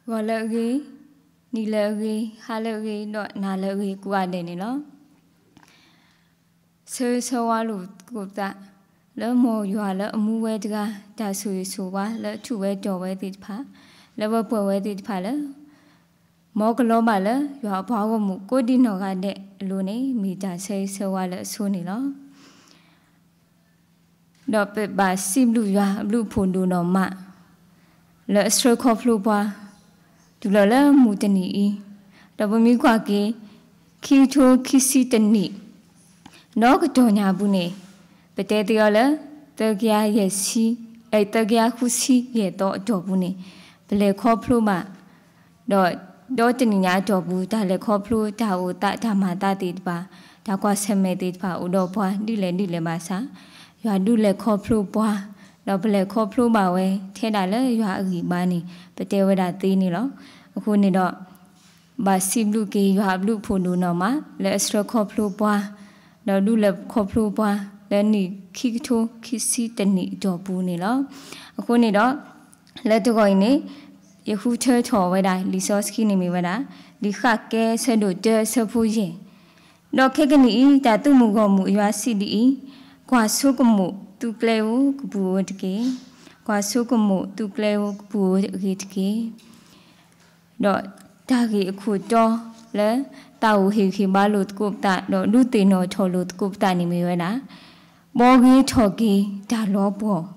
ဂီၤလၢအဂ့ၤ, နံၤလၢအဂ့ၤ, ဟါလၢအဂ့ၤ, ဒီးနၤလၢအဂ့ၤကိးဂၤဒဲးန့ၣ်လီၤ. ဆၢဂ့ၤဆၢဝါလိာ်သကိးပသး လၢမ်ယွၤလၢအမူဝဲတဂၤ တၢ်ဆိၣ်ဂ့ၤဆိၣ်ဝါလၢအထူးဝဲတီၤဝဲသ့ၣ်တဖၣ်, လၢပှဲၤဝဲသ့ၣ်တဖၣ်လၢ မ်ကလီၤဘၣ်လၢယွၤအပှၤဂီၢ်မုၢ်ကိးဒံနီၢ်ဂၤဒဲးအလိၤန့ၣ် မ့ၢ်တၢ်ဆၢဂ့ၤဆၢဝါလၢအဆိန့ၣ်လီၤ. ဒီးပဘၣ်စံးဘျုးယွၤအဘျုးအဖှိၣ်ဒိၣ်နီၢ်မး လၢအဆှၢခီဖျိပှၤ တုၤလီၤလၢမုၢ်တနံၤအံၤ, ဒီးပမ့ၢ်ကွၢ်က့ၤ ခံကထိခံဆံတနံၣ် ဒီးကတီၢ်ညါပူၤန့ၣ် ပတဲသ့အီၤလၢ သၢကယၤယဲၢ်ဆံ, အဲ သၢကယၤဃုဆံယဲၢ်သီအတီၢ်ပူၤန့ၣ် ပလဲၤခီဖျိဘၣ် ဒီး ဒီးတနံၣ်ညါအတီၢ်ပူၤ တၢ်လဲၤခီဖျိ တၢ်အိၣ်သး တၢ်မၤသးသ့ၣ်တဖၣ်, တၢ်ကွၢ်ဆၢၣ်မဲာ်သ့ၣ်တဖၣ် အိၣ်ဒီးပှၤဒ်လဲၣ်ဒ်လဲၣ်ဘၣ်ဆၣ်, ယွၤဒုးလဲၤခီဖျိပှၤ, ဒီးပလဲၤခီဖျိဘၣ်ဝဲ ထဲဒၣ်လၢယွၤအဂံၢ်အဘါန့ၣ် ပတဲဝဲဒၣ်သ့န့ၣ်လီၤ. အဃိန့ၣ်ဒီး ဘၣ်စံးဘျုးက့ၤယွၤအဘျုးအဖှိၣ်ဒိၣ်နီၢ်မး လၢအဆှၢခီဖျိပှၤ, ဒီးဒုးလဲၤခီဖျိပှၤ လၢနံၣ်ခံကထိခံဆံတနံၣ်အတီၢ်ပူၤန့ၣ်လီၤ. အဃိန့ၣ်ဒီး လၢတဂီၤအံၤန့ၣ် ယဃုထၢထီၣ်ဝဲဒၣ် လံာ်စီဆှံန့ၣ်မ့ၢ်ဝဲဒၣ် လံာ်ဃၣ်ကဲအဆၢဒိၣ်တၢအဆၢဖိယဲၢ်, ဒီးခဲကနံၣ်အံၤ တၢ်သုးမုၢ်ဂီၢ်မုၢ်အယွၤစံးဒ်အံၤ, ကွၢ်ဆိကမိၣ်သုကျဲဧိၤ ကပူၤဧိၤတက့ၢ်. ကွၢ်ဆိကမိၣ်သုကျဲဧိၤ ကပူၤဧိၤအဂ့ၤတက့ၢ်. ဒီးတၢ်ဂ့ၢ်အခိၣ်တီလၢ သးအိၣ်ဟ့ၣ်ဂံၢ်ဟ့ၣ်ဘါလိာ်သကိးပသး ဒီးဒုးသ့ၣ်နီၣ်ထီၣ်လိာ်သကိးပသးန့ၣ်မ့ၢ်ဝဲဒၣ် ဘှီဂ့ၤထီၣ်က့ၤတၢ်လီၤပှီၢ်,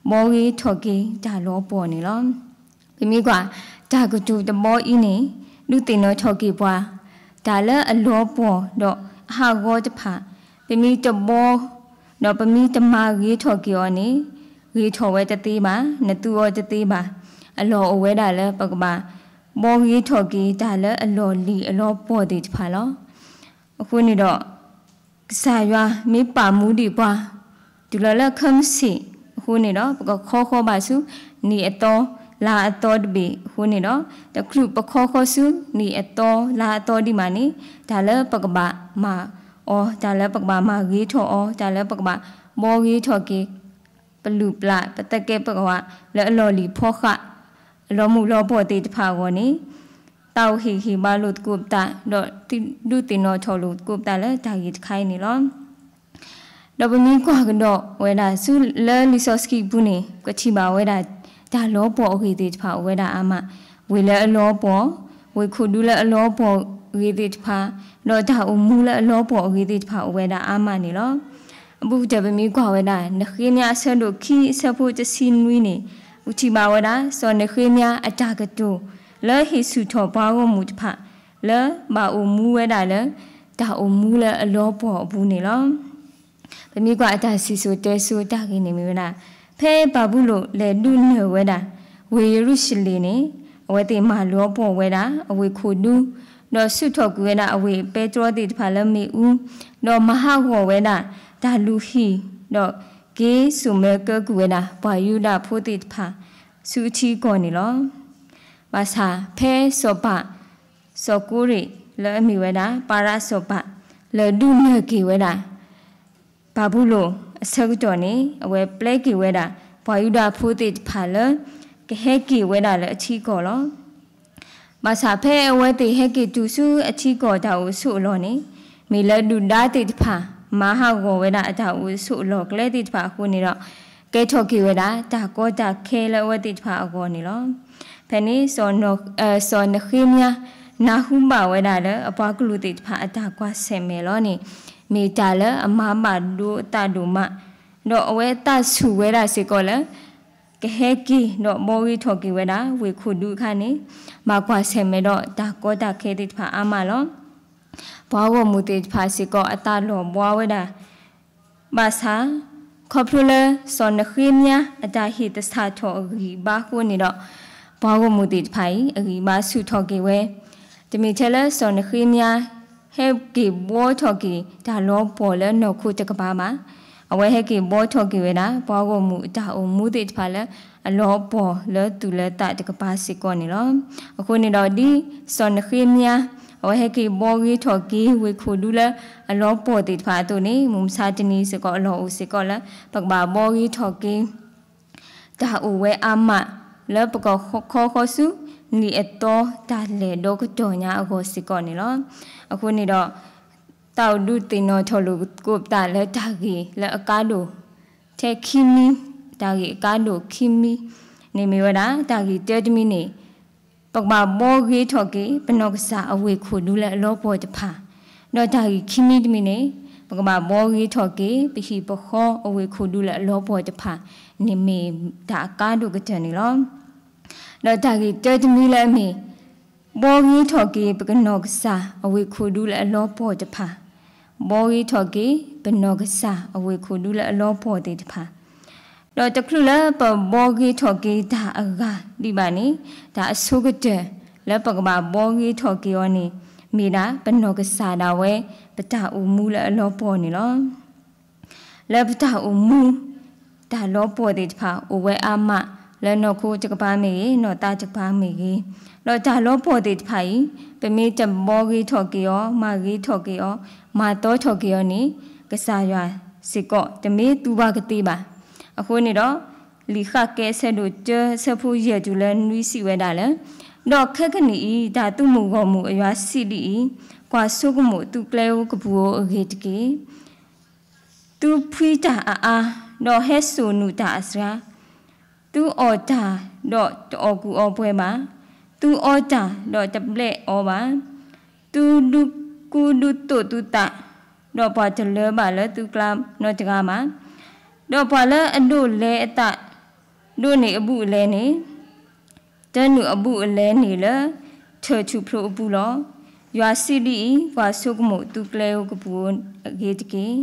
ဘှီဂ့ၤထီၣ်က့ၤတၢ်လီၤပှီၢ်န့ၣ်လီၤ. ပမ့ၢ်ကွၢ် တၢ်ကတိၤတဘီအံၤန့ၣ် ဒုးသ့ၣ်နီၣ်ထီၣ်က့ၤပှၤ တၢ်လၢအလီၤပှီၢ်ဒီးအဟးဂီၤတဖၣ်, ပမ့ၢ်တဘှီ ဒီးပမ့ၢ်တမၤဂ့ၤထီၣ်က့ၤအီၤန့ၣ် ဂ့ၤထီၣ်ဝဲတသ့ဘၣ်, နသူအီၤတသ့ဘၣ်. အလီၢ်အိၣ်ဝဲဒၣ်လၢပကဘၣ် ဘှီဂ့ၤထီၣ်က့ၤတၢ်လၢအလီၢ်လံၤအလီၤပှီၢ်သ့ၣ်တဖၣ်လီၤ. အဃိန့ၣ်ဒီး ကစၢ်ယွၤမ့ၢ်ပာ်မူဒံးပှၤ တုၤလီၤလၢခၢၣ်စးအဃိန့ၣ်ဒီး ပကခီဃီဘၣ်ဆူ နံၣ်အသီ လါအသီတဘ့ၣ်အဃိန့ၣ်ဒီး တချုးပခီဃီဆူ နံၣ်အသီ လါအသီဒံးဘၣ်န့ၣ် တၢ်လၢပကဘၣ်မၤအီၤ, တၢ်လၢပကဘၣ်မၤဂ့ၤထီၣ်အီၤ, တၢ်လၢပကဘၣ်ဘှီဂ့ၤထီၣ်က့ၤ ပလုၢ်ပျၢ် ပသကဲးပဝး လၢအလီၢ်လံၤဖီဃာ် အလီၤမုၢ်လီၤပှီၢ်သ့ၣ်တဖၣ်အဂီၢ်န့ၣ် သးအိၣ်ဟ့ၣ်ဂံၢ်ဟ့ၣ်ဘါလိာ်သကိးပသး ဒီးဒုးသ့ၣ်နီၣ်ထီၣ်လိာ်သကိးပသးလၢတၢ်ဂ့ၢ်တခါအံၤန့ၣ်လီၤ. ဒီးပမ့ၢ်ကွၢ်ကဒီးဝဲဒၣ်ဆူလၢလံာ်စီဆှံပူၤန့ၣ် ပထံၣ်ဘၣ်ဝဲဒၣ် တၢ်လီၤပှီၢ်အဂ့ၢ်သ့ၣ်တဖၣ်အိၣ်ဝဲဒၣ်အါမး, ဝ့ၢ်လၢအလီၤပှီၢ်, ဝ့ၢ်ခိၣ်ဒူလၢအလီၤပှီၢ်အဂ့ၢ်သ့ၣ်တဖၣ်, ဒီးတၢ်အိၣ်မူလၢအလီၤပှီၢ်အဂ့ၢ်သ့ၣ်တဖၣ်အိၣ်ဝဲဒၣ်အါမးန့ၣ်လီၤ. အဘူးကတၢၢ်ပမ့ၢ်ကွၢ်ဝဲဒၣ် နဃ့မယါအဆၢဒိၣ်ခံအဆၢဖိတဆံနွံန့ၣ် ပထံၣ်ဘၣ်ဝဲဒၣ် စီၤနဃ့မယါအတၢ်ကတိၤ လၢဟ့ၣ်ဆူၣ်ထီၣ်ပှၤဂီၢ်မုၢ်တဖၣ် လၢဘၣ်အိၣ်မူဝဲဒၣ်လၢ တၢ်အိၣ်မူလၢအလီၤပှီၢ်အပူၤန့ၣ်လီၤ. ပမ့ၢ်ကွၢ်အတၢ်စံၣ်စိၤတဲစိၤတၢ်ဂ့ၢ်န့ၣ်မ့ၢ်ဝဲဒၣ် ဖဲဘၤဘူလိၣ်လဲၤဒုးနၢၤဝဲဒၣ် ဝ့ၢ်ယရူၤၡလ့ၣ်န့ၣ် အဝဲသ့ၣ်မၤလီၤပှီၢ်ဝဲဒၣ် အဝ့ၢ်ခိၣ်ဒူ, ဒီးဆုးထီၣ်ကွံာ်ဝဲဒၣ်အဝ့ၢ်အပဲတြီသ့ၣ်တဖၣ်လၢမ့ၣ်အူ, ဒီးမၤဟးဂီၤဝဲဒၣ် တၢ်လုၢ်ဟံၣ်, ဒီးက့ၤစိာ်မၢကၢကုၢ်ဝဲဒၣ် ပှၤယူဒၤဖိသ့ၣ်တဖၣ် ဆူအထံအကီၢ်န့ၣ်လီၤ. ဘၣ်ဆၣ်ဖဲစီၤပၤ စီၤကိရ့ၣ်လၢအမ့ၢ်ဝဲဒၣ် ပၤရးစီၤပၤ လဲၤဒုးနၢၤက့ၤဝဲဒၣ် ဘၤဘူလိၣ်အဆၢကတီၢ်န့ၣ် အဝဲပျဲက့ၤဝဲဒၣ် ပှၤယူဒၤဖိသ့ၣ်တဖၣ်လၢ ကဟဲက့ၤဝဲဒၣ်လၢအထံအကီၢ်လီၤ. ဘၣ်ဆၣ်ဖဲအဝဲသ့ၣ်ဟဲက့ၤတုၤဆူအထံအကီၢ်တၢ်အိၣ်ဆိးအလီၢ်န့ၣ် မ့ၢ်လၢဒုၣ်ဒါသ့ၣ်တဖၣ် မၤဟးဂီၤဝဲဒၣ်အတၢ်အိၣ်ဆိးအလီၢ်ကျဲသ့ၣ်တဖၣ်အဃိန့ၣ်ဒီး ကဲထီၣ်က့ၤဝဲဒၣ် တၢ်ကီတၢ်ခဲလၢအဝဲသ့ၣ်တဖၣ်အဂီၢ်န့ၣ်လီၤ. ဖဲန့ၣ် စီၤနဃ့မယါ နၢ်ဟူဘၣ်ဝဲဒၣ်လၢအပှၤကလုာ်သ့ၣ်တဖၣ်အတၢ်ကွၢ်ဆၢၣ်မဲာ်လီၤန့ၣ် မ့ၢ်တၢ်လၢအမၤဘၣ်ဒိအသးဒိၣ်မး, ဒီးအဝဲသးဆူၣ်ဝဲဒၣ်စ့ၢ်ကီးလၢ ကဟဲက့ၤဒီးဘှီဂ့ၤထီၣ်က့ၤဝဲဒၣ် ဝ့ၢ်ခိၣ်ဒူအခါန့ၣ် ဘၣ်ကွၢ်ဆၢၣ်မဲာ်ဒီးတၢ်ကီတၢ်ခဲသ့ၣ်တဖၣ်အါမးလီၤ. ပှၤဂီၢ်မုၢ်သ့ၣ်တဖၣ်စ့ၢ်ကီးအသးလီၤဘှါဝဲဒၣ် ဘၣ်ဆၣ် ခီဖျိလၢစီၤနဃ့မယါအတၢ်ဟ့ၣ်သဆၣ်ထီၣ်အဂံၢ်အဘါအဃိန့ၣ်ဒီး ပှၤဂီၢ်မုၢ်သ့ၣ်တဖၣ်အံၤ အဂံၢ်အဘါဆူၣ်ထီၣ်က့ၤဝဲ, တမ့ၢ်ထဲလၢစီၤနဃ့မယါ ဟဲက့ၤဘှီထီၣ်က့ၤတၢ်လီၤပှီၢ်လၢနီၢ်ခိတကပၤဘၣ်. အဝဲဟဲက့ၤဘှီထီၣ်က့ၤဝဲဒၣ် ပှၤဂီၢ်မုၢ်အတၢ်အိၣ်မူသ့ၣ်တဖၣ်လၢအလီၤပှီၢ်လၢသူၣ်လၢသးတကပၤစ့ၢ်ကီးန့ၣ်လီၤ. အဃိန့ၣ်ဒီးဒ်စီၤနဃ့မယါ အဝဲဟဲက့ၤဘှီဂ့ၤထီၣ်က့ၤဝ့ၢ်ခိၣ်ဒူလၢအလီၤပှီၢ်သ့ၣ်တဖၣ်အသိးန့ၣ် မုၢ်မဆါတနံၤစ့ၢ်ကီးအလီၢ်အိၣ်စ့ၢ်ကီးလၢ ပကဘၣ်ဘှီဂ့ၤထီၣ်က့ၤ တၢ်အိၣ်ဝဲအါမး လၢပကခီဃီဆူ နံၣ်အသီတၢ်လဲၤဒီကတီၢ်ညါအဂီၢ်စ့ၢ်ကီးန့ၣ်လီၤ. အဃိန့ၣ်ဒီး သးအိၣ်ဒုးသ့ၣ်နီၣ်ထီၣ်လိာ်သကိးပသးလၢတၢ်ဂ့ၢ်လၢအကါဒိၣ် ထဲခံမံၤ, တၢ်ဂ့ၢ်အကါဒိၣ်ခံမံၤန့ၣ်မ့ၢ်ဝဲဒၣ် တၢ်ဂ့ၢ်တၢတမံၤန့ၣ် ပကဘၣ်ဘှီဂ့ၤထီၣ်က့ၤ ပနီၢ်ကစၢ်အဝ့ၢ်ခိၣ်ဒူလၢအလီၤပှီၢ်တဖၣ်, ဒီးတၢ်ဂ့ၢ်ခံမံၤတမံၤန့ၣ် ပကဘၣ်ဘှီဂ့ၤထီၣ်က့ၤ ပဟံၣ်ပဃီအဝ့ၢ်ခိၣ်ဒူလၢအလီၤပှီၢ်တဖၣ်န့ၣ်မ့ၢ်တၢ်အကါဒိၣ်ကတၢၢ်န့ၣ်လီၤ. ဒီးတၢ်ဂ့ၢ်တၢတမံၤလၢအမ့ၢ် ဘှီဂ့ၤထီၣ်က့ၤ ပကနီၢ်ကစၢ်အဝ့ၢ်ခိၣ်ဒူလၢအလီၤပှီၢ်တဖၣ်, ဘှီဂ့ၤထီၣ်က့ၤ ပနီၢ်ကစၢ်အဝ့ၢ်ခိၣ်ဒူလၢအလီၤပှီၢ်သ့ၣ်တဖၣ်, ဒီးတချုးလၢပဘှီဂ့ၤထီၣ်က့ၤတၢ်အဂၤဒံးဘၣ်န့ၣ် တၢ်အဆိကတၢၢ်လၢပကဘၣ်ဘှီဂ့ၤထီၣ်က့ၤအီၤန့ၣ် မ့ၢ်ဒၣ်ပနီၢ်ကစၢ်ဒၣ်ဝဲ ပတၢ်အိၣ်မူလၢအလီၤပှီၢ်န့ၣ်လီၤ. လၢပတၢ်အိၣ်မူ တၢ်လီၤပှီၢ်သ့ၣ်တဖၣ် အိၣ်ဝဲအါမး လၢနီၢ်ခိတကပၤမ့ၢ်ဂ့ၤ, နီၢ်သးတကပၤမ့ၢ်ဂ့ၤ, ဒီးတၢ်လီၤပှီၢ်သ့ၣ်တဖၣ်အံၤ ပမ့ၢ်တဘှီဂ့ၤထီၣ်က့ၤအီၤ, မၤဂ့ၤထီၣ်က့ၤအီၤ, မၤသီထီၣ်က့ၤအီၤန့ၣ် ကစၢ်ယွၤစ့ၢ်ကီး တမ့ၢ်သူဘၣ်ကသ့ဘၣ်. အဃိန့ၣ်ဒီး လံာ်ဃၣ်ကဲအဆၢဒိၣ်တၢ အဆၢဖိယဲၢ်တုၤလၢနွံစံးဝဲဒၣ်လၢ ဒီးခဲကနံၣ်အံၤ တၢ်သုးမုၢ်ဂီၢ်မုၢ်အယွၤစံးဒ်အံၤ, ကွၢ်ဆိကမိၣ်သုကျဲဧိၤကပူၤဧိၤအဂ့ၢ်တက့ၢ်. သုဖှံတၢ်အါအါ, ဒီးဟဲစိာ်နုာ်တၢ်အစှၤ, သုအီၣ်တၢ်, ဒီးတအီၣ်ကူၣ်အီပှဲၤဘၣ်, သုအီတၢ်, ဒီးတဘျဲးအီဘၣ်, သုဒုးကူဒုးသိးသုသး, ဒီးပှၤတလၢဘၣ်လၢသုကျါနီတဂၤဘၣ်, ဒီးပှၤလၢအဒိးလဲအသး ဒိးန့ၢ်အဘူးအလဲန့ၣ် တနုာ်အဘူးအလဲန့ၣ်လၢ ထၢၣ်ထူၣ်ဖျိအပူၤလီၤ. ယွၤစံးဒ်အံၤ, ကွၢ်ဆိကမိၣ်သုကျဲဧိၤကပူၤဧိၤအဂ့ၢ်တက့ၢ်.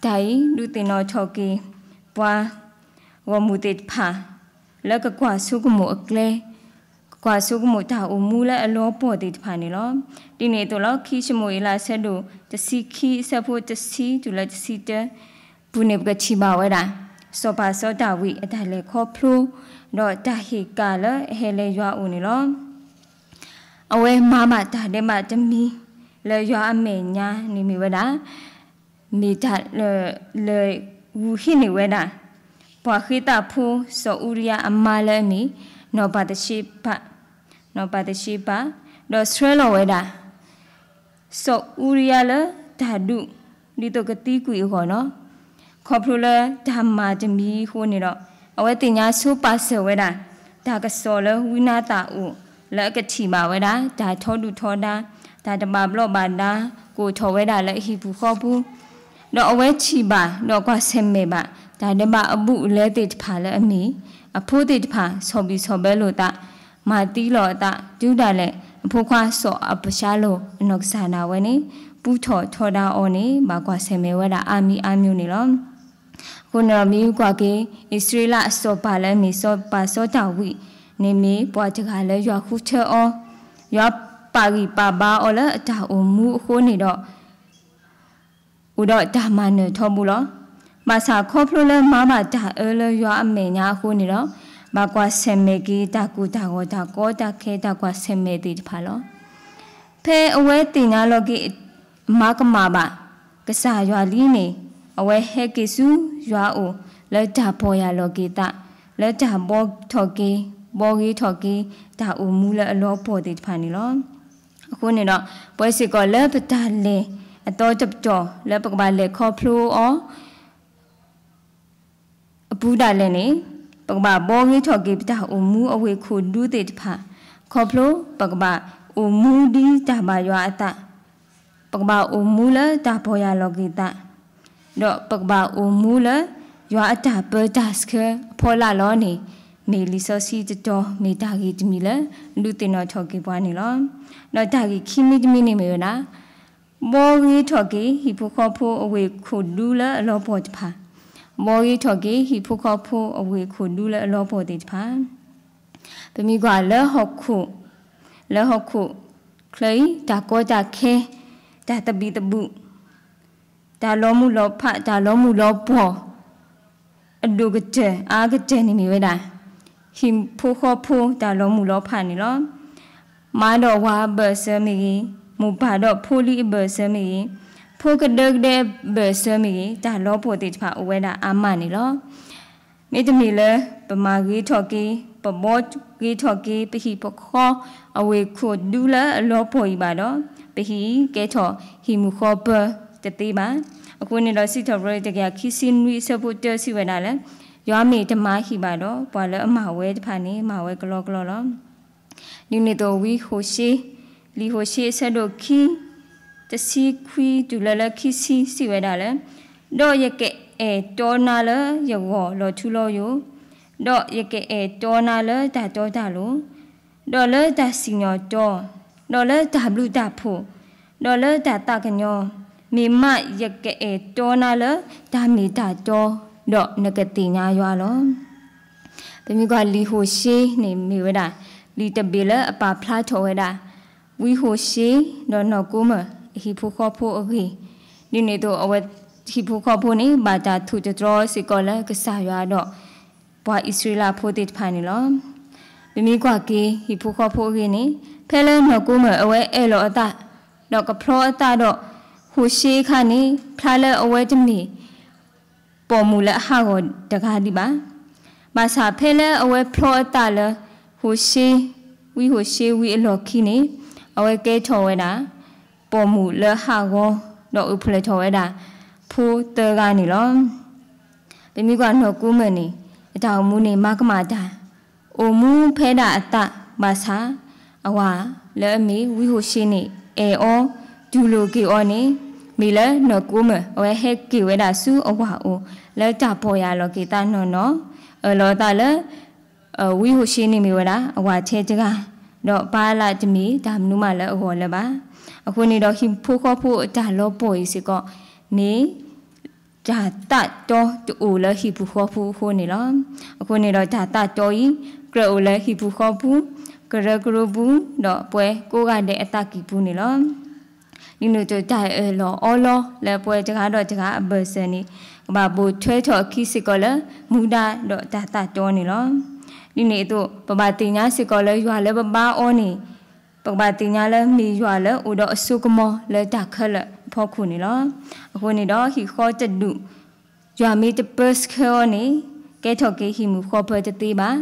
တၢ်အံၤ ဒုးသ့ၣ်နီၣ်ထီၣ်က့ၤ ပှၤဂီၢ်မုၢ်သ့ၣ်တဖၣ် လၢကကွၢ်ဆိကမိၣ်အကျဲ, ကကွၢ်ဆိကမိၣ်တၢ်အိၣ်မူလၢအလီၤပှီၢ်သ့ၣ်တဖၣ်န့ၣ်လီၤ. ဒ်န့ၣ်အသိးလီၤ, ခံၡမူၤအ့လး အဆၢဒိၣ်တဆံခံ အဆၢဖိတဆံတုၤလၢတဆံတၢ ပူၤန့ၣ် ပကထံၣ်ဘၣ်ဝဲဒၣ် စီၤပၤစီၤဒၤဝံးအတၢ်လဲၤခီဖျိ ဒီးတၢ်ဟ့ၣ်ကၣ်လၢအဟဲလၢယွၤအအိၣ်န့ၣ်လီၤ. အဝဲမၤဘၣ်တၢ်ဒဲးဘးတမံၤ လၢယွၤအမဲာ်ညါန့ၣ်မ့ၢ်ဝဲဒၣ် မ့ၢ်တၢ်လၢ လဲၤဂုာ်ဟံးန့ၢ်ဝဲဒၣ် ပှၤဃ့သးဖိ စီၤအူရံယၤအမါလၢအမ့ၢ် နီၢ်ဘၤသရှ့ဘၤ, နီၢ်ဘၤသရှ့ဘၤ, ဒီးဆှၢလီၤဝဲဒၣ် စီၤအူရံယၤလၢတၢ်ဒူၣ် ဒ်သိးကသံကွံာ်အဂီၢ်လီၤ. ခီဖျိလၢတၢ်မၤတမံၤအဃိန့ၣ်ဒီး အဝဲသ့ၣ်ညါဆိပာ်စၢၤဝဲဒၣ် တၢ်ကစီၣ်လၢဝံနါသၣ်အိၣ် လၢအကထံၣ်ဘၣ်ဝဲဒၣ် တၢ်ထီဒုၣ်ထီဒါ, တၢ်တဘၣ်ဘျီးဘၣ်ဒါ ကအိၣ်ထီၣ်ဝဲဒၣ်လၢအဟံၣ်ပူၤဃီပူၤ ဒီးအဝဲထံၣ်ဘၣ် ဒီးကွၢ်ဆၢၣ်မဲာ်ဘၣ် တၢ်ဒဲးဘးအဘူးအလဲသ့ၣ်တဖၣ်လၢအမ့ၢ် အဖိသ့ၣ်တဖၣ် ဆီၣ်ဘံၣ်ဆီၣ်ဘၢလိာ်သး, မၤသံလီၤအသး တုၤဒၣ်လဲာ် အဖိခွါစီၤအၤဘၡါလိၣ် အနီၢ်ကစၢ်ဒၣ်ဝဲန့ၣ် ပူထီၣ်ထီဒါအီၤန့ၣ် ဘၣ်ကွၢ်ဆၢၣ်မဲာ်ဝဲဒၣ်အါမံၤအါမံၤန့ၣ်လီၤ. အဃိန့ၣ်ဒီး မ့ၢ်ကွၢ်က့ၤ အံၣ်စရ့လးအစီၤပၤလၢအမ့ၢ်စီၤပၤစီၤဒၤဝံးန့ၣ် မ့ၢ်ပှၤတဂၤလၢယွၤဃုထၢအီၤ, ယွၤပာ်ဂံၢ်ပာ်ဘါအီၤလၢအတၢ်အိၣ်မူအဃိန့ၣ်ဒီး အိၣ်ဒီးတၢ်မၤနၢၤထီဘိလီၤ. ဘၣ်ဆၣ်ခီဖျိလၢမၤဘၣ်တၢ်အၢလၢယွၤအမဲာ်ညါအဃိန့ၣ်ဒီး ဘၣ်ကွၢ်ဆၢၣ်မဲာ်က့ၤတၢ်ကူၣ်တၢ်ဂီၤတၢ်ကီတၢ်ခဲတၢ်ကွၢ်ဆၢၣ်မဲာ်သ့ၣ်တဖၣ်လီၤ. ဖဲအဝဲသ့ၣ်ညါလီၤက့ၤ မၤကမၣ်ဘၣ် ကစၢ်ယွၤလံန့ၣ် အဝဲဟဲက့ၤဆူယွၤအအိၣ် လၢတၢ်ပီၢ်ယၢ်လီၤက့ၤသး လၢတၢ်ဘှီထီၣ်က့ၤ ဘှီဂ့ၤထီၣ်က့ၤ တၢ်အိၣ်မူလၢအလီၤပှီၢ်သ့ၣ်တဖၣ်န့ၣ်လီၤ. အဃိန့ၣ်ဒီး ပဝဲစ့ၢ်ကီးလၢပတၢ်လဲၤအသီတပတီၢ် လၢပကဘၣ်လဲၤခီဖျိအီၤ အပူၤဒၣ်လဲာ်န့ၣ် ပကဘၣ်ဘှီဂ့ၤထီၣ်က့ၤပတၢ်အိၣ်မူအဝ့ၢ်ခိၣ်ဒူသ့ၣ်တဖၣ်, ခီဖျိပကဘၣ်အိၣ်မူဒ်တၢ်ဘၣ်ယွၤအသး, ပကဘၣ်အိၣ်မူလၢတၢ်ပီၢ်ယၢ်လီၤက့ၤသး, ဒီးပကဘၣ်အိၣ်မူလၢ ယွၤအတၢ်ပၢတၢ်ဆှၢအဖီလာ်လီၤန့ၣ် မ့ၢ်လံာ်စီဆှံတတီၤ မ့ၢ်တၢ်ဂ့ၢ်တမံၤလၢ ဒုးသ့ၣ်နီၣ်ထီၣ်က့ၤပှၤန့ၣ်လီၤ. ဒီးတၢ်ဂ့ၢ်ခံမံၤတမံၤန့ၣ်မ့ၢ်ဝဲဒၣ် ဘှီဂ့ၤထီၣ်က့ၤ ဟံၣ်ဖိဃီဖိအဝ့ၢ်ခိၣ်ဒူလၢအလီၤပှီၢ်တဖၣ်, ဘှီဂ့ၤထီၣ်က့ၤ ဟံၣ်ဖိဃီဖိအဝ့ၢ်ခိၣ်ဒူလၢအလီၤပှီၢ်သ့ၣ်တဖၣ်, ပမ့ၢ်ကွၢ်လၢဟီၣ်ခိၣ်, လၢဟီၣ်ခိၣ်ချၢအံၤ တၢ်ကီတၢ်ခဲ, တၢ်သဘံၣ်သဘုၣ်, တၢ်လီၤမုၢ်လီၤဖး တၢ်လီၤမုၢ်လီၤပှီၢ် အဒိၣ်ကတၢၢ်အါကတၢၢ်န့ၣ်မ့ၢ်ဝဲဒၣ် ဟံၣ်ဖိဃီဖိတၢ်လီၤမုၢ်လီၤဖးန့ၣ်လီၤ. မါဒီးဝၤအဘၢၣ်စၢၤမ့ၢ်ဂ့ၤ, မိၢ်ပၢ်ဒီးဖိလံၤအဘၢၣ်စၢၤမ့ၢ်ဂ့ၤ, ဖိကဒၢကဒဲအဘၢၣ်စၢၤမ့ၢ်ဂ့ၤ, တၢ်လီၤပှီၢ်သ့ၣ်တဖၣ်အိၣ်ဝဲဒၣ်အါမးန့ၣ်လီၤ. မ့တမ့ၢ်လၢပမၤဂ့ၤထီၣ်က့ၤ ပဘှီဂ့ၤထီၣ်က့ၤ ပဟံၣ်ပဃီအဝ့ၢ်ခိၣ်ဒူလၢအလီၤပှီၢ်အံၤဘၣ်ဒီး ပဟံၣ်အံၤကဲထီၣ်ဟံၣ်မုၢ်ဃီပၢၤတသ့ဘၣ်. အဃိန့ၣ်ဒီး စံးထီၣ်ပတြၢၤတကယၤခံဆံနွံအဆၢဖိတၢ စံးဝဲဒၣ်လၢ ယွၤမ့ၢ်တမၤဟံၣ်ဘၣ်ဒီး ပှၤလၢအမၤဝဲတဖၣ်န့ၣ် မၤဝဲကလီကလီလီၤ. ဒ်န့ၣ်အသိး ဝံဟိၤၡ့, လံာ်ဟိၤၡ့အဆၢဒိၣ်ခံ တဆံခွံတုၤလၢလၢခံဆံ စံးဝဲဒၣ်လၢ, ဒီးယကအဲၣ်တီနၤလၢယဂီၢ်လီၤထူလီၤယိာ်, ဒီးယကအဲၣ်တီနၤလၢတၢ်တီတၢ်လိၤ, ဒီးလၢတၢ်စံၣ်ညီၣ်တီ, ဒီးလၢတၢ်ဘျုးတၢ်ဖှိၣ်, ဒီးလၢတၢ်သးကညီၤ, မ့ၢ်မးယကအဲၣ်တီနၤလၢတၢ်မ့ၢ်တၢ်တီ, ဒီးနကသ့ၣ်ညါယွၤလီၤ. ပမ့ၢ်ကွၢ်လံာ်ဟိၤၡ့န့ၣ်မ့ၢ်ဝဲဒၣ် လံာ်တဘ့ၣ်လၢအပာ်ဖျါထီၣ်ဝဲဒၣ် ဝံဟိၤၡ့ ဒီးနီၢ်ကိမၢၢ်အဟံၣ်ဖိဃီဖိအဂ့ၢ်, ဒ်န့ၣ်အသိးအဝဲဟံၣ်ဖိဃီဖိန့ၣ် ဘၣ်တၢ်ထိၣ်သတြီၤစ့ၢ်ကီးလၢကစၢ်ယွၤဒီး ပှၤအံၣ်စရ့လးဖိသ့ၣ်တဖၣ်န့ၣ်လီၤ. ပမ့ၢ်ကွၢ်က့ၤဟံၣ်ဖိဃီဖိအဂ့ၢ်န့ၣ် ဖဲလၢနီၢ်ကိမၢၢ်အဝဲအဲၣ်လီၤအသး ဒီးကဖျီအသးဒီး ဟိၤၡ့အခါန့ၣ် ဖျါလၢအဝဲတမ့ၢ် ပိာ်မုၣ်လၢအဟးဂီၤတဂၤဒံးဘၣ်. ဘၣ်ဆၣ်ဖဲလၢအဝဲဖျီအသးလၢ ဟိၤၡ့, ဝံဟိၤၡ့ဝံအလီၢ်ခံန့ၣ် အဝဲကဲထီၣ်ဝဲဒၣ် ပိာ်မုၣ်လၢဟးဂီၤ ဒီးအိၣ်ဖျဲၣ်ထီၣ်ဝဲဒၣ် ဖိသၢဂၤန့ၣ်လီၤ. ပမ့ၢ်ကွၢ်နီၢ်ကိမၢၢ်န့ၣ် အတၢ်အိၣ်မူန့ၣ် မၤကမၣ်တၢ် အိၣ်မူဖဲဒၣ်အသးဘၣ်ဆၣ် အဝၤလၢအမ့ၢ်ဝံဟိၤၡ့န့ၣ် အဲၣ်အီၤတူၢ်လိာ်က့ၤအီၤန့ၣ် မ့ၢ်လၢနီၢ်ကိမၢၢ် အဝဲဟဲက့ၤဝဲဒၣ်ဆူအဝၤအအိၣ် လၢတၢ်ပီၢ်ယၢ်လီၤက့ၤသးနီၢ်နီၢ်, အၢၣ်လီၤအသးလၢ ဝံဟိၤၡ့န့ၣ်မ့ၢ်ဝဲဒၣ် အဝၤထဲတဂၤ, ဒီးပၢ်လၢတမ့ၢ်တၢ်မနုၤမးလၢအဂီၢ်လၢၤဘၣ်. အဃိန့ၣ်ဒီး ဟံၣ်ဖိဃီဖိအတၢ်လီၤပှီၢ်အံၤစ့ၢ်ကီး မ့ၢ် တၢ်သးတီတအိၣ်လၢဟံၣ်ပူၤဃီပူၤအဃိန့ၣ်လီၤ. အဃိန့ၣ်ဒီးတၢ်သးတီအံၤ ကြၢးအိၣ်လၢဟံၣ်ပူၤဃီပူၤ, ကရၢကရိပူၤ, ဒီးပဝဲကိးဂၤဒဲးအသးကံၢ်ပူၤန့ၣ်လီၤ. ဒ်န့ၣ်အသိးတၢ်အၢၣ်လီၤအီလီၤလၢပဝဲတဂၤဒီးတဂၤအဘၢၣ်စၢၤန့ၣ် ကဘၣ်ပိာ်ထွဲထီၣ်အခံစ့ၢ်ကီးလၢ မူဒါဒီးတၢ်သးတီန့ၣ်လီၤ. ဒ်န့ၣ်အသိး ပဘၣ်သ့ၣ်ညါစ့ၢ်ကီးလၢယွၤလၢပဘါအီၤန့ၣ် ပကဘၣ်သ့ၣ်ညါလၢမ့ၢ်ယွၤလၢအိၣ်ဒီးအစိကမီၤလၢတၢ်ခဲလၢာ်အဖီခိၣ်န့ၣ်လီၤ. အဃိန့ၣ်ဒီး ဟံၣ်ဃီတဒူၣ် ယွၤမ့ၢ်တပၢဆှၢအီၤန့ၣ် ကဲထီၣ်က့ၤဟံၣ်မုၢ်ဃီပၢၤတသ့ဘၣ်.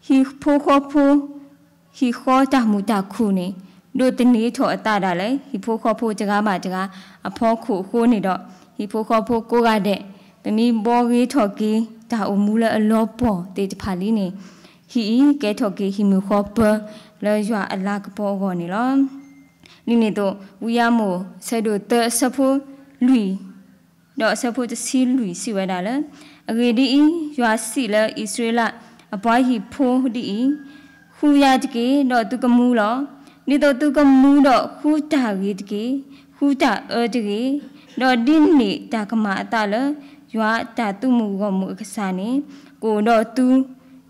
ဟံၣ်ဖိဃီဖိ ဟံၣ်ဃီတၢ်မုာ်တၢ်ခုၣ်န့ၣ် ဒိးသန့ၤထီၣ်အသးဒၣ်လဲာ် ဟံၣ်ဖိဃီဖိတဂၤဘၣ်တဂၤအဖီခိၣ်အဃိန့ၣ်ဒီး ဟံၣ်ဖိဃီဖိကိးဂၤဒဲး ပမ့ၢ်ဘှီဂ့ၤထီၣ်က့ၤ တၢ်အိၣ်မူလၢအလီၤပှီၢ်သ့ၣ်တဖၣ်လံန့ၣ် ဟံၣ်အံၤကဲထီၣ်က့ၤဟံၣ်မုၢ်ဃီပၢၤလၢယွၤအလၤကပီၤအဂီၢ်န့ၣ်လီၤ. ဒ်န့ၣ်အသိး ဝံယၤမိၣ် ဆၢဒိၣ်သၢ အဆၢဖိလွံၢ် ဒီးအဆၢဖိတဆံလွံၢ် စံးဝဲဒၣ်လၢ, အဂ့ၢ်ဒ်အံၤ, ယွၤစံးလၢအံၣ်စရ့လးအပှၤဟံၣ်ဖိဒ်အံၤ, ဃုယၤတက့ၢ်, ဒီးသုကမူလီၤ. ဒ်သိးသုကမူဒီးဃုတၢ်ဂ့ၤတက့ၢ်, ဃုတၢ်အၢတဂ့ၤ, ဒီးဒ်န့ၣ်တၢ်ကမၤအသးလၢ ယွၤတၢ်သုးမုၢ်ဂီၢ်မုၢ်အကစၢ်န့ၣ် ကအိၣ်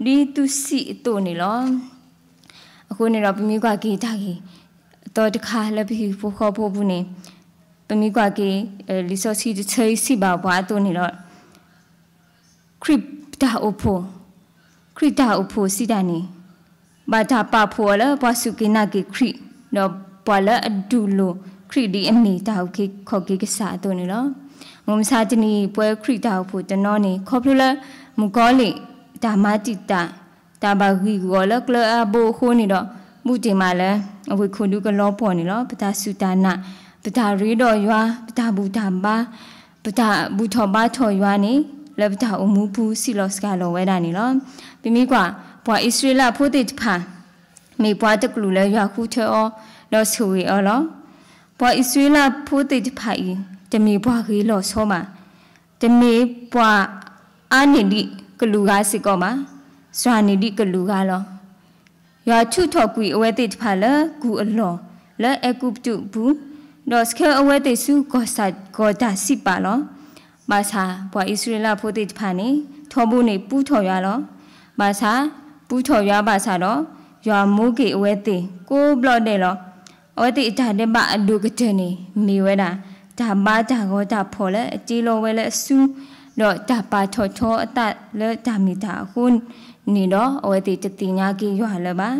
ဒီးသု ဒ်သုစံးအသိးန့ၣ်လီၤ. အဃိန့ၣ်ဒီး ပမ့ၢ်ကွၢ်က့ၤတၢ်ဂ့ၢ် အသီတခါလၢပဟံၣ်ဖိဃီဖိအပူၤန့ၣ် ပမ့ၢ်ကွၢ်က့ၤ လံာ်စီဆှံတဆၢအံၤစံးဘၣ်ပှၤအသိးန့ၣ်ဒီး ခရံာ်တၢ်အိၣ်ဖှိၣ်, ခရံာ်တၢ်အိၣ်ဖှိၣ်စံးတၢ်န့ၣ် ဘၣ်တၢ်ပာ်ဖှိၣ်အီၤလၢပှၤစူၢ်က့ၤနာ်က့ၤခရံာ် ဒီးပှၤလၢအတူၢ်လိာ်ခရံာ်ဒ်အမ့ၢ်တၢ်အုၣ်က့ၤခီၣ်က့ၤကစၢ်အသိးန့ၣ်လီၤ. မုၢ်မဆါတနံၤအံၤ ပဝဲခရံာ်တၢ်အိၣ်ဖှိၣ်တနီၤန့ၣ် ခီဖျိလၢ မုၣ်ကီၤလံၢ် တၢ်မၤတံာ်တာ် တၢ်ဘၣ်ဂံၢ်ဂီၤလၢကျဲအါဘိအဃိန့ၣ်ဒီး ဘူးတ့ၢ်မးလၢ အဝ့ၢ်ခိၣ်ဒူကလီၤပှီၢ်န့ၣ်လီၤ. ပတၢ်စူၢ်တၢ်နာ်, ပတၢ်ရ့ဒီးယွၤ, ပတၢ်ဘူၣ်တၢ်ဘါ, ပတၢ်ဘူၣ်ထီၣ်ဘါထီၣ်ယွၤန့ၣ် လၢပတၢ်အိၣ်မူပူၤစံးလီၤစှၤလီၤဝဲဒၣ်န့ၣ်လီၤ. ပမ့ၢ်ကွၢ် ပှၤအံၣ်စရ့လးဖိသ့ၣ်တဖၣ် မ့ၢ်ပှၤတကလုာ်လၢယွၤဃုထၢအီၤ ဒီးဆိၣ်ဂ့ၤအီၤလီၤ. ပှၤအံၣ်စရ့လးဖိသ့ၣ်တဖၣ်အံၤ တမ့ၢ်ပှၤဂ့ၤလီၤဆီဘၣ်. တမ့ၢ်ပှၤအါန့ၢ်ဒံးကလူးဂၤစ့ၢ်ကီးဘၣ်. စှၤန့ၢ်ဒံးကလူးဂၤလီၤ. ယွၤထုးထီၣ်ကွံာ်အဝဲသ့ၣ်တဖၣ်လၢကူၢ်အလီၢ် လၢအဲၤကူပတူးအပူၤ, ဒီးဆှၢအဝဲသ့ၣ်ဆူကီၢ်စဲၣ်ကီၢ်တၢ်စံးပာ်လီၤ. ဘၣ်ဆၣ်ပှၤအံၣ်စရ့လးဖိသ့ၣ်တဖၣ်န့ၣ် ထီဘိန့ၣ်ပူထီၣ်ယွၤလီၤ. ဘၣ်ဆၣ် ပူထီၣ်ယွၤဘၣ်ဆၣ်ဒီး ယွၤမိၢ်က့ၤအဝဲသ့ၣ်ကိးဘျီဒဲးလီၤ. အဝဲသ့ၣ်အတၢ်ဒဲးဘးအဒိၣ်ကတၢၢ်န့ၣ် မ့ၢ်ဝဲဒၣ် တၢ်ဘါတၢ်ဂီၤတၢ်ဖီၣ်လၢအတ့လီၤဝဲလၢအစု ဒီးတၢ်ပာ်ထီၣ်ထီအသးလၢတၢ်မ့ၢ်တၢ်အဃိန့ၣ်ဒီး အဝဲသ့ၣ်တသ့ၣ်ညါက့ၤယွၤလၢၤဘၣ်.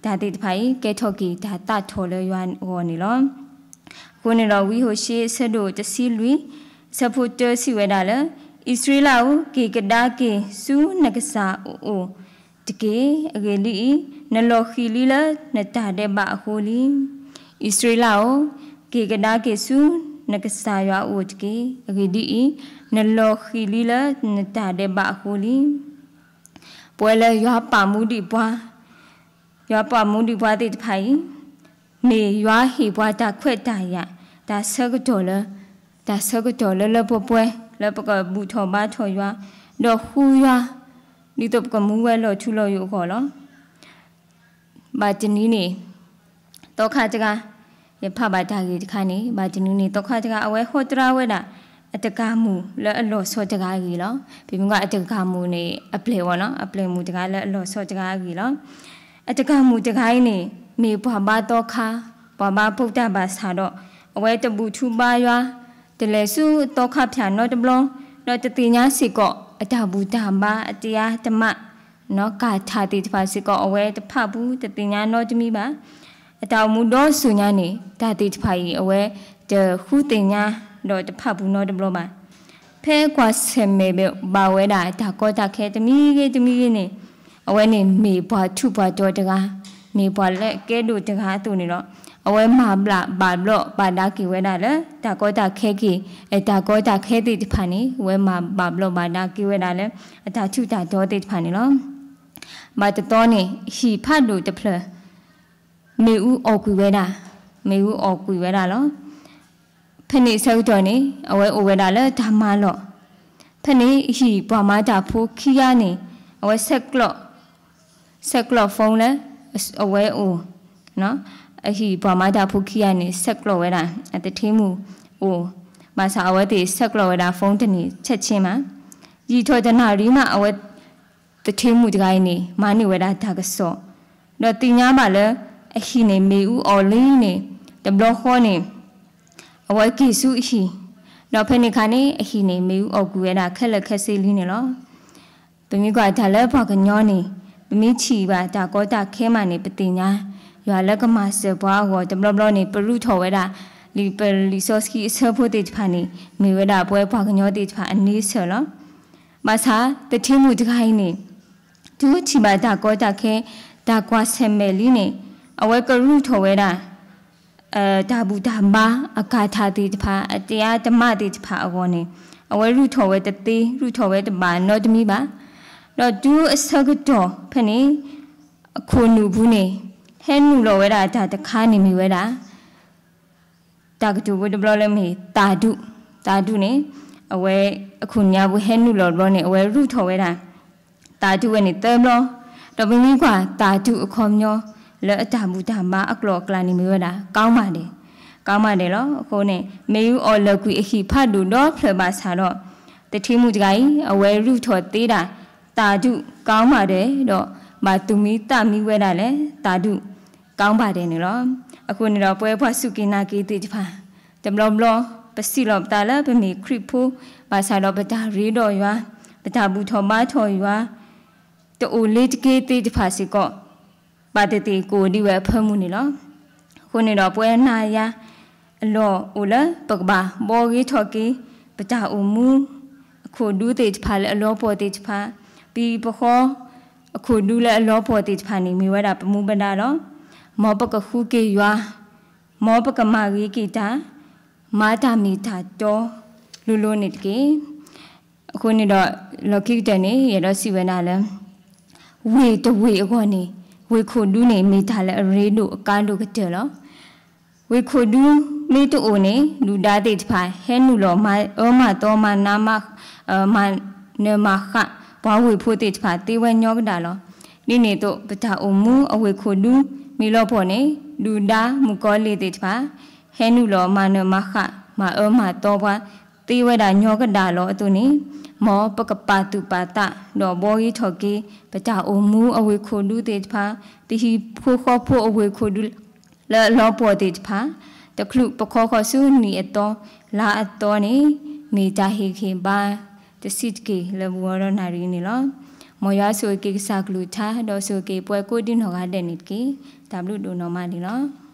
တၢ်သ့ၣ်တဖၣ်အံၤ ကဲထီၣ်က့ၤတၢ်သးထီၣ်လၢယွၤအဂီၢ်န့ၣ်လီၤ. အဃိန့ၣ်ဒီး ဝံဟိၤၡ့အဆၢဒိၣ်တဆံလွံၢ် အဆၢဖိတၢ စံးဝဲဒၣ်လၢ အံၣ်စရ့လးဧၢ, က့ၤကဒါက့ၤဆူနကစၢ်အအိၣ် တက့ၢ်. အဂ့ၢ်ဒ်အံၤ, နလီၤဃံၤလံလၢနတၢ်ဒဲးဘးအဃိလံ. အံၣ်စရ့လးဧၢ, က့ၤကဒါက့ၤဆူနကစၢ်ယွၤအအိၣ်တက့ၢ်. အဂ့ၢ်ဒ်အံၤ, နလီၤဃံၤလံလၢနတၢ်ဒဲးဘးအဃိလံ. ပဝဲလၢယွၤပာ်မူဒံးပှၤ, ယွၤပာ်မူဒံးပှၤသ့ၣ်တဖၣ်အံၤ, မ့ၢ်ယွၤဟ့ၣ်ပှၤတၢ်ခွဲးတၢ်ယာ်, တၢ်ဆၢကတီၢ်လၢ, တၢ်ဆၢကတီၢ်လၢလၢပှဲၤပှဲၤ လၢပကဘူၣ်ထီၣ်ဘါထီၣ်ယွၤ, ဒီးဃုယွၤ, ဒ်သိးပကမူဝဲလီၤထူလီၤယိာ်အဂီၢ်လီၤ. ဘၣ်တနံၤန့ၣ် သီခါတဂၤ, ယဖးဘၣ်တၢ်ဂ့ၢ်တခါန့ၣ်, ဘၣ်တနံၤန့ၣ် သီခါတဂၤ အဝဲဟီတရါဝဲဒၣ် အတကၢ်မူၣ်လၢအလီၤဆီတဂၤအဂ့ၢ်လီၤ. ပမ့ၢ်ကွၢ်အတကၢ်မူၣ်န့ၣ် အပျဲၢ်ဝဲနီၤ, အပျဲၢ်မူၣ်တဂၤလၢအလီၤဆီတဂၤအဂ့ၢ်လီၤ. အတကၢ်မူၣ်တဂၤအံၤန့ၣ် မ့ၢ်ပှၤဘါသီခါ, ပှၤဘါဖုးတၢ်ဘၣ်ဆၣ်ဒီး အဝဲတဘူၣ်ထူဘါယွၤ, တလဲၤဆူသီခါဖၠၣ်နီတဘျီ, ဒီးတသ့ၣ်ညါစ့ၢ်ကီး အတၢ်ဘူၣ်တၢ်ဘါ အတယါတမး နီၢ်ကၢ်ထၣ်သ့ၣ်တဖၣ်စ့ၢ်ကီး အဝဲတဖးပူၤတသ့ၣ်ညါနီတမံၤဘၣ်. အတၢ်အိၣ်မူဒီစိၤညါန့ၣ် တၢ်သ့ၣ်တဖၣ်အံၤ အဝဲတဃုသ့ၣ်ညါ ဒီးတဖးပူၤနီတဘျီဘၣ်. ဖဲကွၢ်ဆၢၣ်မဲာ်ဘၣ်ဝဲဒၣ် တၢ်ကီတၢ်ခဲတမံၤဂ့ၤတမံၤဂ့ၤန့ၣ် အဝဲန့ၣ်မ့ၢ်ပှၤထူးပှၤတီၤတဂၤ, မ့ၢ်ပှၤလၢအကဲဒိၣ်တဂၤအသိးန့ၣ်လီၤ. အဝဲမၤဘျးဘၣ်ဘျီးဘၣ်ဒါက့ၤဝဲဒၣ်လၢ တၢ်ကီတၢ်ခဲက့ၤ, အတၢ်ကီတၢ်ခဲသ့ၣ်တဖၣ်န့ၣ် အဝဲမၤဘၣ်ဘျီးဘၣ်ဒါက့ၤဝဲဒၣ်လၢ အတၢ်ထူးတၢ်တီၤသ့ၣ်တဖၣ်န့ၣ်လီၤ. ဘၣ်တသီန့ၣ် ဟံၣ်ဖးဒိၣ်တဖျၢၣ် မ့ၣ်အူအီၣ်ကွံာ်ဝဲဒၣ်, မ့ၣ်အူအီၣ်ကွံာ်ဝဲဒၣ်လီၤ. ဖဲန့ၣ်အဆၢကတီၢ်န့ၣ် အဝဲအိၣ်ဝဲဒၣ်လၢတၢ်မၤလီၢ်, ဖဲန့ၣ်အဟံၣ်ပှၤမၤတၢ်ဖိခံဂၤန့ၣ် အဝဲဆဲးကျိး, ဆဲးကျိး phone လၢအဝဲအိၣ်, အဟံၣ်ပှၤမၤတၢ်ဖိခံဂၤန့ၣ် ဆဲးကျိးဝဲဒၣ် အသထ့မုၣ်အိၣ်, ဘၣ်ဆၣ်အဝဲသ့ၣ်ဆဲးကျိးဝဲဒၣ် phone တန့ၢ်ဆဲးဆ့မး, ယံာ်ထီၣ်တနၣ်ရံၣ်မး အဝဲ သထ့မုၣ်တဂၤအံၤန့ၣ် မၤန့ၢ်ဝဲဒၣ်တၢ်ကစီၣ်, ဒီးသ့ၣ်ညါဘၣ်လၢ အဟံၣ်န့ၣ်မ့ၣ်အူအီၣ်လံန့ၣ် တဘျီဃီန့ၣ် အဝဲက့ၤဆူအဟံၣ်, ဒီးဖဲန့ၣ်အခါန့ၣ် အဟံၣ်န့ၣ်မ့ၣ်အူအီၣ်ကွံာ်ဝဲဒၣ်ခဲလၢာ်ခဲဆ့လံန့ၣ်လီၤ. ပမ့ၢ်ကွၢ်တၢ်လၢပှၤကညီန့ၣ် ပမ့ၢ်ထံၣ်ဘၣ်တၢ်ကီတၢ်ခဲမးန့ၣ် ပသ့ၣ်ညါ ယွၤလၢကမၤစၢၤပှၤအဂီၢ်တဘျီဘျီန့ၣ် ပရူးထီၣ်ဝဲဒၣ် လံာ်ပလံာ်စီဆှံအဆၢဖိသ့ၣ်တဖၣ်န့ၣ် မ့ၢ်ဝဲဒၣ်ပဝဲပှၤကညီသ့ၣ်တဖၣ်အန့ဆၢၣ်လီၤ. ဘၣ်ဆၣ်သထ့မုၣ်တဂၤအံၤန့ၣ် တုၤထံၣ်ဘၣ်တၢ်ကီတၢ်ခဲ တၢ်ကွၢ်ဆၢၣ်မဲာ်လံန့ၣ် အဝဲကရူးထီၣ်ဝဲဒၣ် တၢ်ဘူၣ်တၢ်ဘါ အကၢ်ထၣ်သ့ၣ်တဖၣ် အတယါတမးသ့ၣ်တဖၣ်အဂီၢ်န့ၣ် အဝဲရူးထီၣ်ဝဲတသ့ ရူးထီၣ်ဝဲတဘၣ်နီတမံၤဘၣ်. ဒီးတုၤအဆၢကတီၢ်ဖဲန့ၣ် အခိၣ်နူာ်ပူၤန့ၣ် ဟဲနုာ်လီၤဝဲဒၣ်တၢ်တခါန့ၣ်မ့ၢ်ဝဲဒၣ် တၢ်ကတိၤဖိတဘျီလၢမ့ၢ်သးဒူၣ်, သးဒူၣ်န့ၣ် အဝဲအခိၣ်နူာ်ညါပူၤဟဲနုာ်လီၤတဘျီန့ၣ် အဝဲရူးထီၣ်ဝဲဒၣ် သးဒူၣ်ဝဲန့ၣ်သၢဘျီ, ဒီးပမ့ၢ်ကွၢ်သးဒူၣ်အခီပညီ လၢအတၢ်ဘူၣ်တၢ်ဘါအကျိၤအကျဲန့ၣ်မ့ၢ်ဝဲဒၣ် ကီမၤဒဲး, ကီမၤဒဲးလီၤ. အဃိန့ၣ် မ့ၢ်အူအီၣ်လၢာ်ကွံာ်အဟံၣ်ဖးဒိၣ်ဒီဖျၢၣ်ဘၣ်ဆၣ်ဒီး သထ့မုၣ်တဂၤအံၤ အဝဲရူးထီၣ်သ့ဒၣ် သးဒူၣ်ကီမၤဒဲး ဒီးဘၣ်သူၣ်မံသးမံဝဲဒၣ်လၢ သးဒူၣ်ကီမၤဒဲးန့ၣ်လီၤ. အဃိန့ၣ်ဒီး ပဝဲပှၤစူၢ်က့ၤနာ်က့ၤသ့ၣ်တဖၣ် တဘျီဘျီ ပစံးလီၤပသးလၢပမ့ၢ်ခရံာ်ဖိ ဘၣ်ဆၣ်ဒီးပတၢ်ရ့ဒီးယွၤ, ပတၢ်ဘူၣ်ထီၣ်ဘါထီၣ်ယွၤ တအိၣ်လ့ၤတက့ၢ်သ့ၣ်တဖၣ်စ့ၢ်ကီး ဘၣ်သ့ၣ်သ့ၣ်ကအိၣ်ဒံးဝဲအဖၢမုၢ်န့ၣ်လီၤ. အဃိန့ၣ်ဒီး ပဝဲနၤယၤအလီၢ်အိၣ်လၢ ပကဘၣ်ဘှီဂ့ၤထီၣ်က့ၤ ပတၢ်အိၣ်မူ အခိၣ်ဒူသ့ၣ်တဖၣ်လၢအလီၤပှီၢ်သ့ၣ်တဖၣ်, ပဟံၣ်ပဃီ အခိၣ်ဒူလၢအလီၤပှီၢ်သ့ၣ်တဖၣ်န့ၣ် မ့ၢ်ဝဲဒၣ်ပမူပဒါလီၤ. မ်ပကဃုက့ၤယွၤ, မ်ပကမၤဂ့ၤက့ၤတၢ်, မၤတၢ်မ့ၢ်တၢ်တီ လိၤလိၤန့ၣ်တက့ၢ်. အဃိန့ၣ်ဒီး လီၢ်ခံကတၢၢ်န့ၣ် ယအဲၣ်ဒိးစံးဝဲဒၣ်လၢ ဝ့ၢ်တဝ့ၢ်အဂီၢ်န့ၣ် ဝ့ၢ်ခိၣ်ဒူန့ၣ် မ့ၢ်တၢ်လၢအရ့ဒိၣ်အကါဒိၣ်ကတၢၢ်လီၤ. ဝ့ၢ်ခိၣ်ဒူမ့ၢ်တအိၣ်န့ၣ် ဒုၣ်ဒါသ့ၣ်တဖၣ် ဟဲနုာ်လီၤမၤအၢမၤသီ မၤနးမၤ, မၤနၢၤမၤဃၣ် ပှၤဝ့ၢ်ဖိသ့ၣ်တဖၣ်သ့ဝဲညီကဒၣ်လီၤ. ဒ်န့ၣ်အသိး ပတၢ်အိၣ်မူအဝ့ၢ်ခိၣ်ဒူ မ့ၢ်လီၤပှီၢ်န့ၣ် ဒုၣ်ဒါမုၣ်ကီၤလံၢ်သ့ၣ်တဖၣ် ဟဲနုာ်လီၤမၤနၢၤမၤဃၣ် မၤအၢမၤသီပှၤ သ့ဝဲဒၣ်ညီကဒၣ်လီၤအသိးန့ၣ် မ်ပကပာ်သူၣ်ပာ်သး ဒီးဘှီဂ့ၤထီၣ်က့ၤ ပတၢ်အိၣ်မူအဝ့ၢ်ခိၣ်ဒူသ့ၣ်တဖၣ်, ပဟံၣ်ဖိဃီဖိအဝ့ၢ်ခိၣ်ဒူ လၢအလီၤပှီၢ်သ့ၣ်တဖၣ်, တချုးပခီဃီၤဆူနံၣ်အသီ လါအသီန့ၣ် မ့ၢ်တၢ်ဟ့ၣ်ဂံၢ်ဟ့ၣ်ဘါတဆံးတက့ၢ်လၢပဂီၢ်ဒီးနၣ်ရံၣ်န့ၣ်လီၤ. မ်ယွၤဆိၣ်ဂ့ၤက့ၤကစၢ်ကလုၢ်ကထါ ဒီးဆိၣ်ဂ့ၤက့ၤပှၤကိးဒံနီၢ်ဂၤဒဲးန့ၣ်တက့ၢ်. တၢ်ဘျုးဒိၣ်နီၢ်မးန့ၣ်လီၤ.